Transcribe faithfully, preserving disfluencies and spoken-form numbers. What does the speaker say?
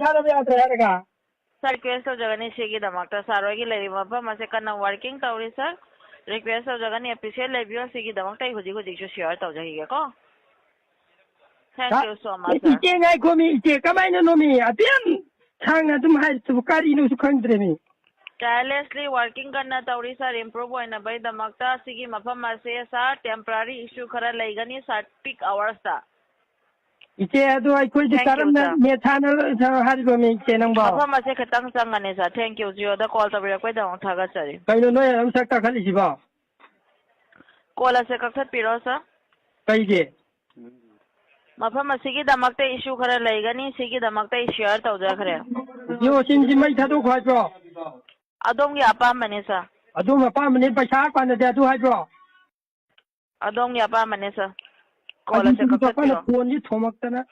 ꯊꯥꯗꯕ ꯌꯥꯗ꯭ꯔꯦ ꯍꯥꯏꯔꯒ꯫ Sir, request ꯇꯧꯖꯒꯅꯤ, ꯁꯤꯒꯤꯗꯃꯛꯇ sir ꯍꯣꯏꯒꯤ ꯂꯩꯔꯤꯕ ꯃꯐꯝ ꯑꯁꯦ ꯀꯟꯅ working ꯇꯧꯔꯤ, sir꯫ Request ꯇꯧꯖꯒꯅꯤ, appreciate ꯂꯩꯕꯤꯌꯣ꯫ ꯁꯤꯒꯤꯗꯃꯛꯇ ꯑꯩ ꯍꯧꯖꯤꯛ ꯍꯧꯖꯤꯛꯁꯨ share ꯇꯧꯖꯈꯤꯒꯦꯀꯣ꯫ Thank you so much, sir꯫ ꯏꯆꯦ, ꯉꯥꯏꯈꯣꯃꯤ, ꯏꯆꯦ, ꯀꯃꯥꯏꯅꯅꯣꯃꯤ? ꯑꯗꯨ ꯌꯥꯝ ꯁꯥꯡꯅ ꯑꯗꯨꯝ ꯍꯥꯏꯔꯤꯁꯤꯕꯨ ꯀꯔꯤꯅꯣꯁꯨ ꯈꯪꯗ꯭ꯔꯦꯃꯤ꯫ Tirelessly working ꯀꯟꯅ ꯇꯧꯔꯤ, sir, improve ꯑꯣꯏꯅꯕꯒꯤꯗꯃꯛꯇ꯫ ꯁꯤꯒꯤ ꯃꯐꯝ ꯑꯁꯦ, sir, temporary issue ꯈꯔ ꯂꯩꯒꯅꯤ, sir, peak hours ꯇ꯫ ꯏꯆꯦ, ꯑꯗꯨ ꯑꯩꯈꯣꯏꯗꯤ Thank you, ꯀꯔꯝꯅ sir꯫ ꯃꯦꯊꯥꯅ ꯍꯥꯏꯔꯤꯕ ꯃꯤ ꯏꯆꯦ ꯅꯪꯕꯣ? ꯃꯐꯝ ꯑꯁꯦ ꯈꯤꯇꯪ ꯆꯪꯒꯅꯤ, sir꯫ Thank you, Jio the call ꯇꯧꯕꯤꯔꯛꯄꯩꯗꯃꯛ ꯊꯥꯒꯠꯆꯔꯤ꯫ ꯀꯩꯅꯣ ꯅꯣꯏ ꯑꯗꯨꯝ ꯁꯛ ꯀꯥꯈꯠꯂꯤꯁꯤꯕꯣ? Call ꯑꯁꯦ ꯀꯛꯊꯠꯄꯤꯔꯣ, sir꯫ ꯀꯩꯒꯤ? ꯃꯐꯝ ꯑꯁꯤꯒꯤꯗꯃꯛꯇ issue ꯈꯔ ꯂꯩꯒꯅꯤ, ꯁꯤꯒꯤꯗꯃꯛꯇ ꯑꯩ share ꯇꯧꯖꯈ꯭ꯔꯦ꯫ Jio ꯁꯤꯝꯁꯤ ꯃꯩ ꯊꯥꯗꯣꯛꯈꯣ ꯍꯥꯏꯕ꯭ꯔꯣ? ꯑꯗꯣꯝꯒꯤ ꯑꯄꯥꯝꯕꯅꯤ, sir꯫ ꯑꯗꯣꯝ ꯑꯄꯥꯝꯕꯅꯤ, ꯄꯩꯁꯥ ꯀꯥꯟꯅꯗꯦ ꯑꯗꯨ ꯍꯥꯏꯕ꯭ꯔꯣ? ꯑꯗꯣꯝꯒꯤ ꯑꯄꯥꯝꯕꯅꯦ, sir꯫ Call ꯑꯁꯦ ꯀꯛꯊꯠꯄꯤꯔꯣ꯫ ꯐꯣꯟꯁꯤ ꯊꯣꯝꯃꯛꯇꯅ꯫